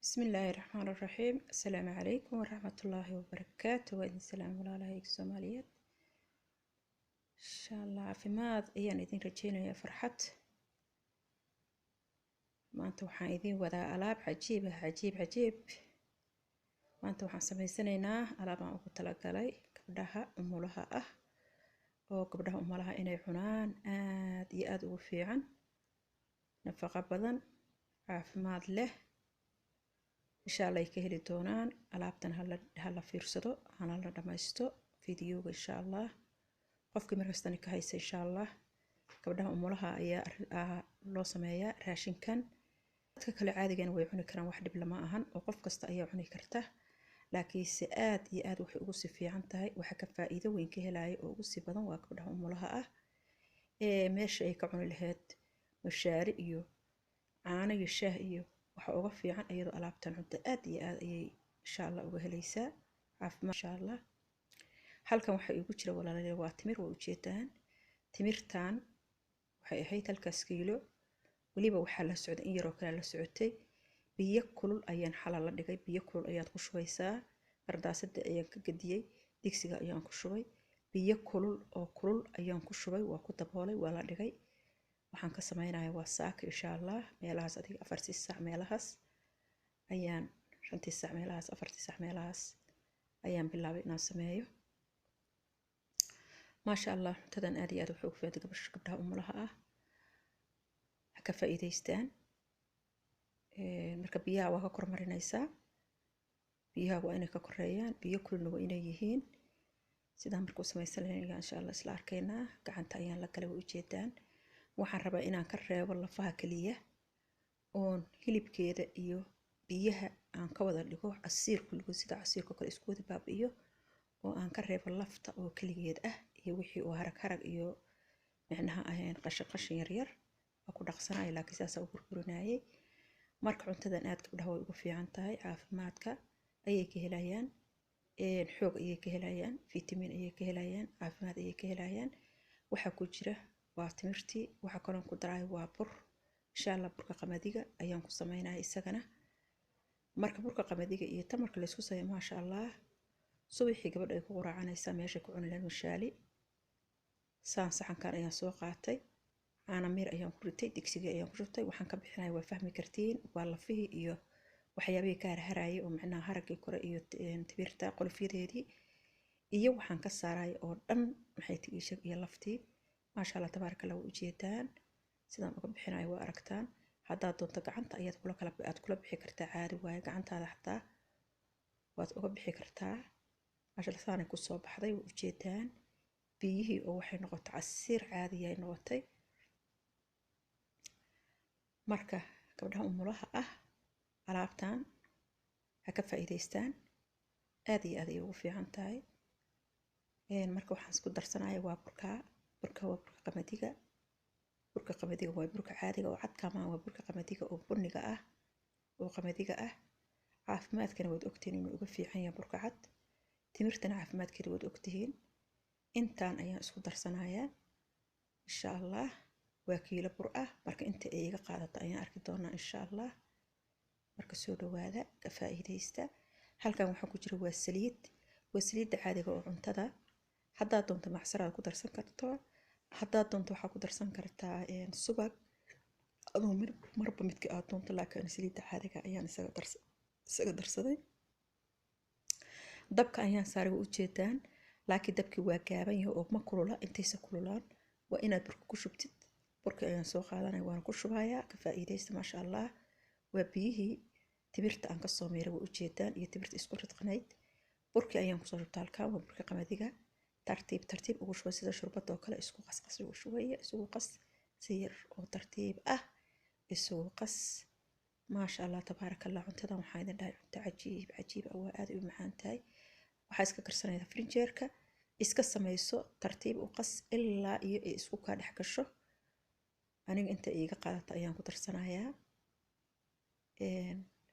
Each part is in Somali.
بسم الله الرحمن الرحيم. السلام عليكم ورحمة الله وبركاته. Waa idin salaam, walaalahayga Soomaaliyeed. Insha Allah caafimaad ayaan idin rajeynayaa, farxad. Maanta waxaan idin wadaa alaab cajiib ah, cajiib cajiib. Maanta waxaan sameysanaynaa alaab aan ugu talagalay gabdhaha umulaha ah, oo gabdhaha umulaha inay cunaan aad iyo aad ugu fiican, nafaqo badan, caafimaad leh, insha Allah ay ka heli doonaan. Alaabtan hala fiirsado, hana la dhamaysto videoga, insha Allah. Qofkii markastani ka haysa, insha Allah, gabdhaha umulaha ayaa loo sameeyaa raashinkan. Dadka kale caadigana way cuni karaan, wax dhib lama ahan, oo qof kasta ayaa cuni karta, laakiinse aad iyo aad waxay ugu sii fiican tahay, waxa ka faa'iido weyn ka helaya oo ugu sii badan waa gabdhaha umulaha ah, ee meesha ay ka cuni lahayd mashaari iyo caano iyo shaah iyo waxa uga fiican iyadoo alaabtan cunto. Aad iyo aad ayay insha Allah uga helaysaa caafimaad, insha Allah. Halkan waxaa iigu jira, walaalayaal, waa timir. Waa ujeedaan, timirtan waxay ahayd halkaas kiilo. Weliba waxaa la socday in yaroo kale la socotay. Biyo kulul ayaan xala la dhigay. Biyo kulul ayaad ku shubaysaa. Qardaasada ayaan ka gediyey, digsiga ayaan ku shubay. Biyo kulul oo kulul ayaan ku shubay, waa ku daboolay, waa la dhigay. Waxaan ka sameynaya waa saaka, insha Allah, meelahaas adiga 4-tii saac meelahaas ayaan, 5-tii saac meelahaas, 4-tii saac meelahaas ayaan bilaabay inaan sameeyo. Maasha Allah, cuntadan aad iyo aad waxay ugu fiicantay gabdhaha umulaha ah, ha ka faa'iidaystaan. Marka biyaha waa ka kormarinaysaa. Biyaha waa inay ka koreeyaan, biyo kululna waa inay yihiin. Sidaan marka u samaysan lahayn insha Allah isla arkaynaa. Gacanta ayaan la galay, waa ujeedaan. Waxaan rabaa inaan ka reebo lafaha keliya, oon hilibkeeda iyo biyaha aan ka wada dhigo casiir kulligood, sida casiirka kale isku wada baabi'iyo, oo aan ka reebo lafta oo keligeed ah iyo wixii oo harag harag iyo micnaha ahayn, qashin qashin yaryar waa ku dhaqsanaya, laakiin saasaa u burburinayay. Marka cuntadan aad gabdhaha way ugu fiican tahay. Caafimaadka ayay ka helayaan, xoog ayay ka helayaan, fitamiin ayay ka helayaan, caafimaad ayay ka helayaan. Waxaa ku jira waa timirtii. Waxaa kaloon ku darayo waa bur, insha Allah. Burka qamadiga ayaan ku sameynaya isagana. Marka burka qamadiga iyo tamarka laysku sameeyo, maasha Allah, subaxii gabadha ay ku quraacanaysaa meeshay ku cuni lahayd mashaali. Saan saxankan ayaan soo qaatay, caano miir ayaan ku ritay, digsigii ayaan ku shubtay. Waxaan ka bixinaya waa fahmi kartiin, waa lafihii iyo waxyaabihii ka harharayay, oo macnaha haraggii kore iyo timirta qolofyadeedii iyo waxaan ka saaraya oo dhan, maxay tigiishag iyo laftii. Maasha Allah, tabaaraka Allah, waa ujeedaan sidaan uga bixinayo, waa aragtaan. Haddaad doonto gacanta ayaad kula kala aad kula bixi kartaa, caadi waaye, gacantaada xataa waad uga bixi kartaa. Maasha Allah, saanay kusoo baxday, waa ujeedaan. Biyihii oo waxay noqotay casiir caadiyay noqotay. Marka gabdhaha umulaha ah alaabtan ha ka faa'iidaystaan, aad iyo aad ayay ugu fiican tahay. Marka waxaan isku darsanaya waa burka. Burka waa burka qamadiga. Burka qamadiga waa burka caadiga oo cadka maa, waa burka qamadiga oo buniga ah, oo qamadiga ah. Caafimaadkana waad ogtihiin inuu uga fiican yahay burka cad. Timirtana caafimaadkeeda waad ogtihiin. Intaan ayaan isku darsanayaa, insha Allah. Waa kiilo bur ah. Marka inta ay iga qaadato ayaan arki doonaa, insha Allah. Marka soo dhawaada, ka faa'iidaysta. Halkan waxaa ku jira waa saliid, waa saliidda caadiga oo cuntada. Haddaad doonto macsaraad ku darsan karto, haddaad doonto waxaa ku darsan kartaa subag, adoo marba midka aad doonto, laakiin saliidda caadiga ayaan isaga darsaday. Dabka ayaan saaray, waa ujeedaan, laakiin dabkii waa gaaban yahay oo ma kulula. Intaysa kululaan waa inaad burka ku shubtid. Burka ayaan soo qaadanaya, waana ku shubayaa. Ka faa'iidaysta, maasha Allah. Waa biyihii timirta aan kasoo miiray, waa ujeedaan, iyo timirta isku ridqanayd. Burkii ayaan kusoo shubta halkan, waa burka qamadiga. Tartiib tartiib ugu shuba, sida shurbada oo kale isku qasqas ugu shubaya. Isugu qas si yar oo tartiib ah isugu qas. Maasha Allah, tabaaraka Allah. Cuntadan waxaa idin dhahay cunto cajiib cajiib ah, waa aad u macaan tahay. Waxaa iska karsanaysa frinjeerka, iska samayso, tartiib u qas ilaa iyo ay isku kaa dhex gasho. Aniga inta iiga qaadata ayaan ku darsanayaa.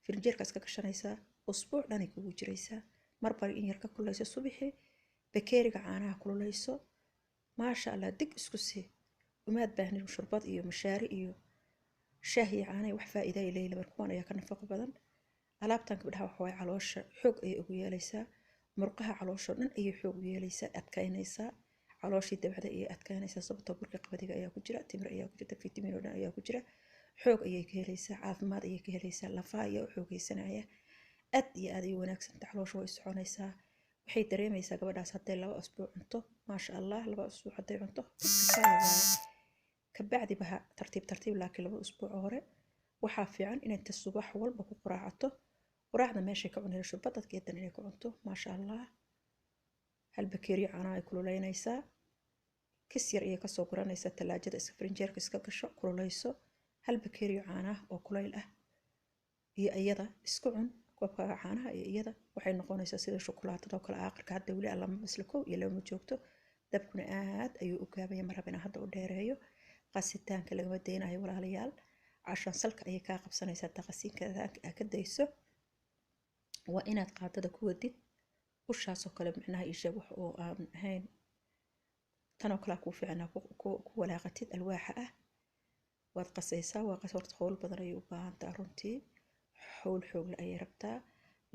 Frinjeerka iska gashanaysaa, Usbuuc dhanay kugu jiraysaa. Marbar in yar ka kululeyso subaxii, bakeeriga caanaha kululeyso, maasha allah, dig isku sii. Umaad baahnin shurbad iyo mashaari iyo shaah iyo caanaha, wax faa'iida ay leeyihiin. Marka kuwan ayaa ka nafaqo badan. Alaabtan gabdhaha waxa waaye caloosha xoog ayay ugu yeelaysaa, murqaha caloosha oo dhan ayay xoog u yeelaysaa, adkaynaysaa calooshii dabacda ayay adkaynaysaa, sababtoo burka qamadiga ayaa ku jira, timir ayaa ku jirta, fitamiin oo dhan ayaa ku jira. Xoog ayay ka helaysaa, caafimaad ayay ka helaysaa, lafaha ayaa u xoogeysanaya. Aad iyo aad ayay wanaagsanta, caloosha way soconaysaa. Waxay dareemaysaa gabadhaas hadday 2 usbuuc cunto, maasha allah, 2 usbuuc hadday cunto kifaaya waaye. Kabacdi baha tartiib tartiib, laakiin 2 usbuuc hore waxaa fiican inay inta subax walba ku quraacato. Quraacda meeshay ka cunayso shurbad dadkeedan inay ku cunto, maasha allah. Hal bakeeriyo caanaha ay kululeynaysaa, kis yar ayay kasoo guranaysaa talaajada, iska farinjeerka iska gasho, kululeyso hal bakeeriyo caanaha oo kulayl ah iyo iyada isku cun. Koobkaaga caanaha iyo iyada waxay noqonaysaa sida shukulaatada oo kale aakhirka. Hadda weli allama bisla, 1 iyo 2 ma joogto, dabkuna aad ayuu u gaabaya, ma raba inaan hadda u dheereeyo. Qasitaanka lagama daynayo walaalayaal, cashaan salka ayay kaa qabsanaysaa. Hadaa qasiinka aa ka dayso, waa inaad qaadada ku wadid ushaasoo kale, micnaha ii sheeg wax oo aan ahayn tanoo kale kuu fiican ku walaaqatid alwaaxa ah. Waad qasaysaa, waa qas. Horta howl badan ayay u baahan tahay runtii, howl xoogle ayay rabtaa,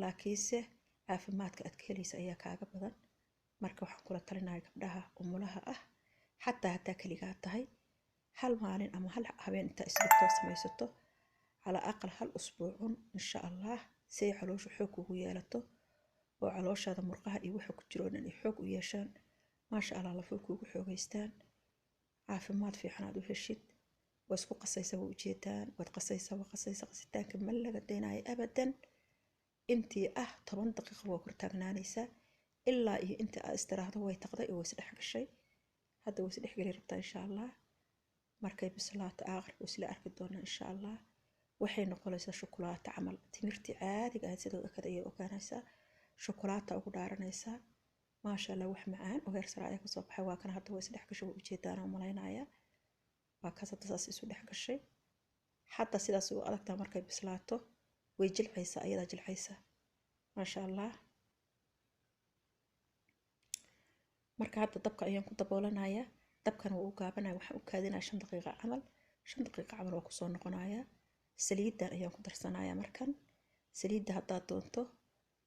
laakiinse caafimaadka aad ka helaysa ayaa kaaga badan. Marka waxaan kula talinaya gabdhaha umulaha ah, xataa haddaa keligaa tahay, hal maalin ama hal habeen intaa isdhigtoo samaysato, calaa aqal hal usbuucun insha allah, si ay caloosha xoog kugu yeelato oo calooshaada murqaha iyo waxa ku jiro oo dhan ay xoog u yeeshaan, maasha allah, lafuhu kuugu xoogeystaan, caafimaad fiican aad u heshid. Waa isku qasaysaa, waa ujeedaan, waad qasaysaa, waa qasaysaa. Qasitaanka ma laga daynayo abadan. Intii ah 10 daqiiqo waa kor taagnaanaysaa ilaa iyo inta aad istiraahdo way taqday oo way isdhex gashay. Hadda way isdhex geli rabtaa insha allah. Markay bislaato aakhirka waa isla arki doonaa insha allah. Waxay noqonaysaa shukulaato camal, timirtii caadiga ahayd sidoo ekada ayay ogaanaysaa, shukulaata ugu dhaaranaysaa, maasha allah. Wax macaan oo heer sare ayaa kasoo baxay. Waa kana, hadda waa isdhex gashay, waa ujeedaan oo malaynaya. Waa kaas, hadda saas isu dhex gashay. Hadda sidaas u adagtaa, markay bislaato way jilcaysaa, ayadaa jilcaysaa, maasha allah. Marka hadda dabka ayaan ku daboolanayaa, dabkana waa u gaabanaya. Waxaan u kaadinaya 5 daqiiqo camal, 5 daqiiqo camal waa kusoo noqonayaa. Saliidan ayaan ku darsanayaa markan. Saliidda haddaad doonto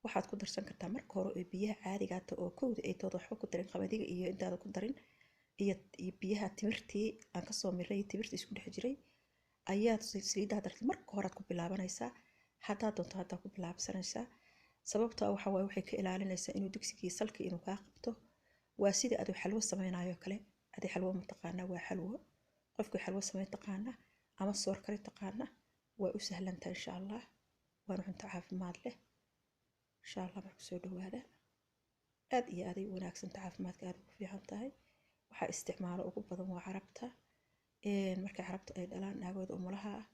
waxaad ku darsan kartaa marka hore oo biyaha caadigaata oo kowda ay tooda waxba ku darin qamadiga iyo intaada ku darin iyo biyaha timirtii aan kasoo miray, timirtii isku dhex jiray ayaad saliidda dartay. Marka horead ku bilaabanaysaa, haddaad doonto haddaa ku bilaabsanaysaa. Sababta waxa waaye waxay ka ilaalinaysaa inuu digsigii salka inuu kaa qabto. Waa sida aduu xalwo samaynayo kale. Adi xalwo ma taqaanaa? Waa xalwo, qofkii xalwo samayn taqaana ama soor kari taqaana waa u sahlantahay insha allah, waana cunto caafimaad leh insha allah. Marka soo dhawaada, aad iyo aad ay u wanaagsanta, caafimaadka aad ugu fiican tahay. Waxaa isticmaalo ugu badan waa carabta. Markay carabta ay dhalaan naagooda umulaha ah,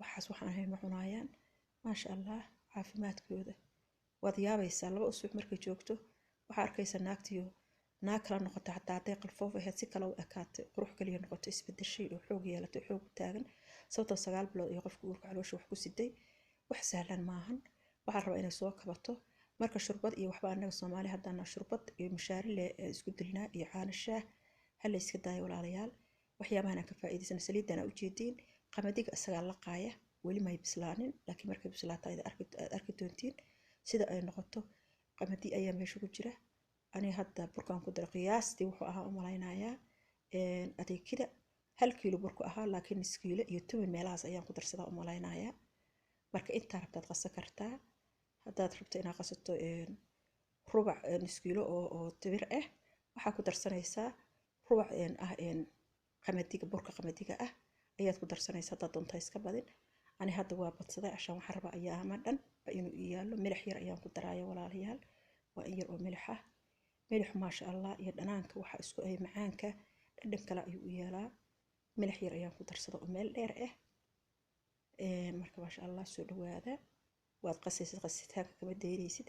waxaas waxaan ahayn ma cunaayaan, maasha allah. Caafimaadkooda waad yaabaysaa, 2 usbuuc markay joogto waxaa arkaysaa naagtiyo naag kala noqota, xataa hadday qalfoof ahayd si kale u ekaatay, qurux kaliya noqotay, isbedeshay oo xoog yeelatay, xoog u taagan. Sababtoo 9 bilood iyo qofka uurka caloosha wax ku siday wax sahlan maahan. Waxaa rabaa inay soo kabato. Marka shurbad iyo waxba annaga Soomaali haddaana shurbad iyo mashaari le isku dilnaa iyo caano shaah. Hala iska daayo walaalayaal, waxyaabahan aan ka faa'iidaysana. Saliidan aa ujeediin, qamadiga isagaa laqaaya, weli may bislaanin, laakiin markay bislaato aad arki doontiin sida ay noqoto. Qamadi ayaa meesha ku jira. Aniga hadda burkaan ku dara qiyaastii wuxuu ahaa u malaynayaa adeekida 1 kiilo burku ahaa, laakiin nus kiilo iyo 10 meelahaas ayaan ku darsadaa u malaynayaa. Marka intaa rabtaad qasan kartaa. Haddaad rabto inaad qasato rubac nus kiilo oo timir ah, waxaa ku darsanaysaa rubac ah qamadiga, burka qamadiga ah ayaad ku darsanaysaa. Haddaad doonto iska badin. Ani hadda waa badsaday cashaan, waxaan rabaa ayaama dhan ba inuu ii yaallo. Milix yar ayaan ku daraaya walaalayaal, waa in yar oo milix ah. Milixu maasha allah iyo dhanaanka waxa isku ay macaanka dhadhan kale ayuu u yeelaa. Milix yar ayaan ku darsada oo meel dheer ah. Marka maasha allah, soo dhawaada. Waad qasaysid, qasitaanka kama daynaysid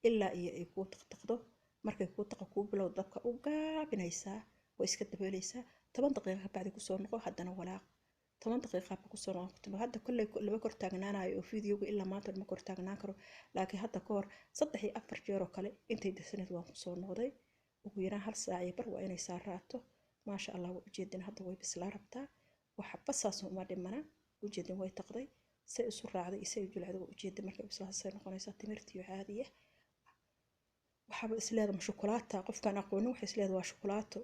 ilaa iyo ay kuu taqtaqdo. Markay kuu taqa kuu bilow, dabka u gaabinaysaa, waa iska dabooleysaa. 10 daqiiqo ka bacdi kusoo noqo, haddana walaaq. 10 daqiiqo ku soo noqon karto. Hadda kulley laba kor taagnaanayo oo fiidiyowga ilaa maanta ma kor taagnaan karo, laakiin hadda ka hor 3 iyo 4 jeer oo kale intay darsaneed waan kusoo noqday. Ugu yaraan 1 saac iyo bar waa inay saaraato. Maasha allah, waa ujeedin hadda way bislaa rabtaa, waxba saas uma dhimana. Ujeedin way taqday, say isu raacday iyo say u jilcday waa ujeedin. Markay bislaato say noqonaysaa timirtiyo caadiya, waxaaba isleeda ma shukulaato. Qofkaan aqoonin waxay isleeda waa shukulaato,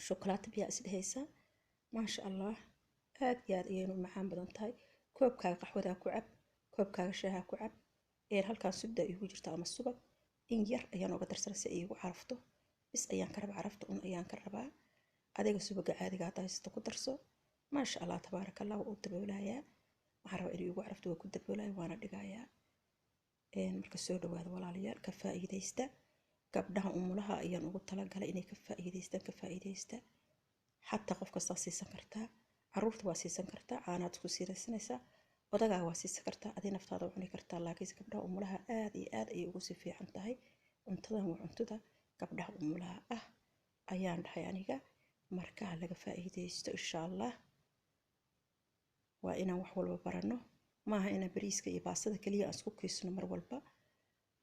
shukulaato biyaa isdhehaysaa. Maasha allah, aad iyo aad ayaynu u macaan badan tahay. Koobkaaga qaxwadaa ku cab, koobkaaga shaaha ku cab. Halkaan subda iigu jirta ama subag in yar ayaan uga darsanay si ay iigu carafto bis ayaan ka rabaa, carafta un ayaan ka rabaa. Adiga subaga caadiga haddaa haysato ku darso. Maasha allah, tabaaraka allah. Waa u daboolayaa, waxaan rabaa inay iigu carafto, waa ku daboolaya waana dhigayaa. Marka soo dhawaada walaalayaal, ka faa'iidaysta. Gabdhaha umulaha ayaan ugu talagalay inay ka faa'iidaystaan, ka faa'iidaysta. Xataa qof kastaa siisan kartaa, caruurta waa siisan kartaa, caanaad ku siiraysanaysaa, odagaa waa siisan kartaa, adii naftaada cuni kartaa. Laakiinse gabdhaha umulaha aad iyo aad ayay ugu sii fiican tahay cuntadan. Waa cuntada gabdhaha umulaha ah ayaan dhahay aniga. Marka laga faa'iidaysto insha allah. Waa inaan wax walba barano, maaha inaan bariiska iyo baastada keliya aan isku kiisno mar walba,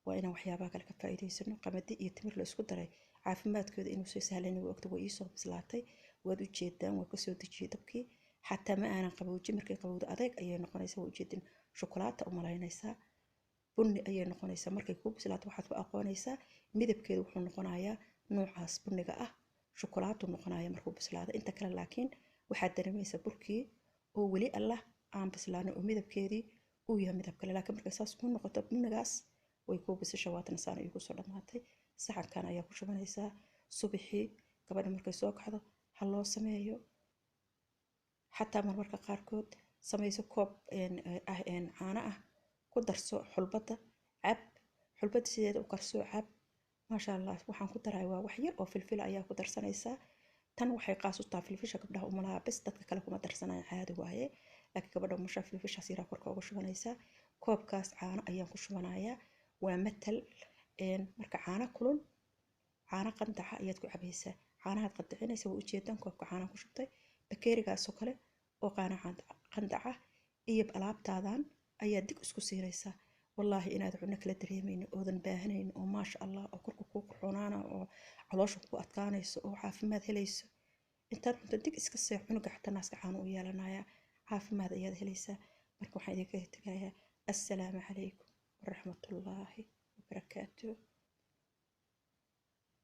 waa inaan waxyaabaha kale ka faa'iidaysano. Qamadi iyo timir la isku daray caafimaadkooda inuu soo sahlan waa ogta. Waa iisoo bislaatay, waad ujeedaan, waa kasoo dejiyey dabkii, xataa ma aanan qaboojin. Markay qabowdo adeeg ayay noqonaysaa, waa ujeedin, shukulaata u malaynaysaa, bunni ayay noqonaysaa. Markay kuu bislaato waxaad ku aqoonaysaa midabkeedu wuxuu noqonayaa noocaas bunniga ah, shukulaatuu noqonaya markuu bislaado. Inta kale laakiin waxaad dareemaysaa burkii oo weli allah aan bislaanin oo midabkeedii uu yahay midab kale, laakiin markay saas kuu noqoto bunnigaas way kuu bisasha. Waatana saan iigu soo dhammaatay. Saxankan ayaa ku shubanaysaa subaxii gabadha markay soo kacdo ha loo sameeyo. Xataa marmarka qaarkood samayso koob ah caano ah, ku darso xulbadda, cab xulbadda sideeda u karso, cab. Maasha allah, waxaan ku daray waa wax yar oo filfila ayaa ku darsanaysaa. Tan waxay qaas u tahay filfisha gabdhaha umalaha bes, dadka kale kuma darsanayan, caadi waaye, laakiin gabadha umusha filfishaas yaraa korka uga shubanaysaa. Koobkaas caano ayaan ku shubanayaa, waa matal. Marka caano kulul, caano qandaca ayaad ku cabaysaa, caanahaad qandacinaysa. Waa ujeedaan, koobka caanaha ku shubtay, bakeerigaasoo kale oo qaana qandaca iyo alaabtaadan ayaa dig isku siinaysaa. Wallaahi inaad cunno kala dareemaynin oodan baahanaynin oo maasha allah oo korka kuu qurxoonaana oo caloosha ku adkaanayso oo caafimaad helayso. Intaad cunto dig iska seex, cunuga xataa naaska caano u yeelanaya, caafimaad ayaad helaysaa. Marka waxaan idinkaga tegayaa assalaamu calaykum waraxmatullaahi wabarakaatu.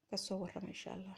Kasoo warrama insha allah.